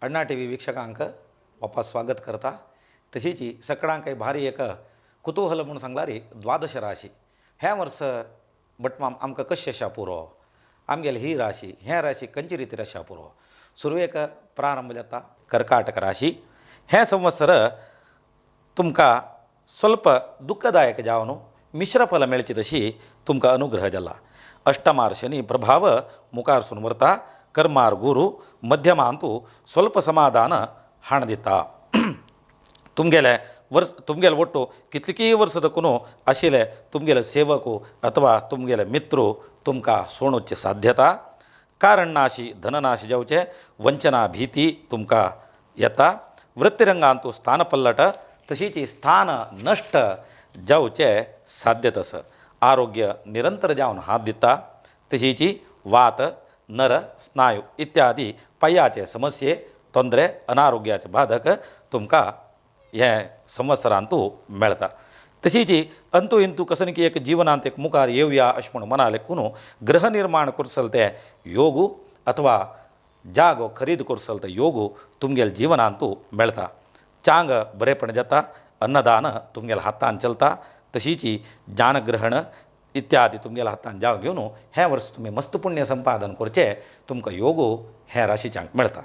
अण्णा T V वीक्षकांक वापस स्वागत करता. तशीच सगळ्यांक भारी एक कुतूहल म्हूण सांगलारी द्वादश राशी ह्या वर्स भटमाम आमकां कशें आशा पुरो, आमगेली ही राशी ह्या राशी खंयचे रितीर आशा पुरो. सुरवेक प्रारंभ जाता कर्काटक राशी. हें संवत्सर तुमकां स्वल्प दुःखदायक जावन मिश्र फल मेळचे तशी तुमकां अनुग्रह जाला. अष्टमार शनी प्रभाव मुखार व्हरता. कर्मार गुरू मध्यमांतू स्वल्प समाधान हाण दिता. तुमगेले वर्स तुमगेले ಒಟ್ಟು कितलीं वर्स दकून आशिल्ले तुमगेले सेवक अथवा तुमगेले मित्र तुमकां सोणूची साध्यता. कारण नाशी धननाशी जावचे वंचना भीती तुमकां येता. वृत्तिरंगांतू स्थान पल्लट तशीच स्थान नश्ट जावचे साध्यता आसा. आरोग्य निरंतर जावन हात दिता. तशीच वात नर स्नायू इत्यादी पांयाचे समस्ये तोंदरे अनारोग्याचे बाधक तुमकां हे संवत्सरांतू मेळटा. तशीच अंतू इंतू कसनी की एक जिवनांत एक मुखार येवया अशें म्हूण मना लेखून गृह निर्माण करसल ते योग अथवा जागो खरीद करसल ते योग तुमगेले जिवनांतू मेळटा. चांग बरेपण जाता. अन्नदान तुमगेल्या हातान चलता. तशीच ज्ञानग्रहण इत्यादी तुमगेल्या हातान जावं घेवन हें वर्स तुमी मस्त पुण्य संपादन करचें तुमकां योग हे राशीच्यांक मेळटा.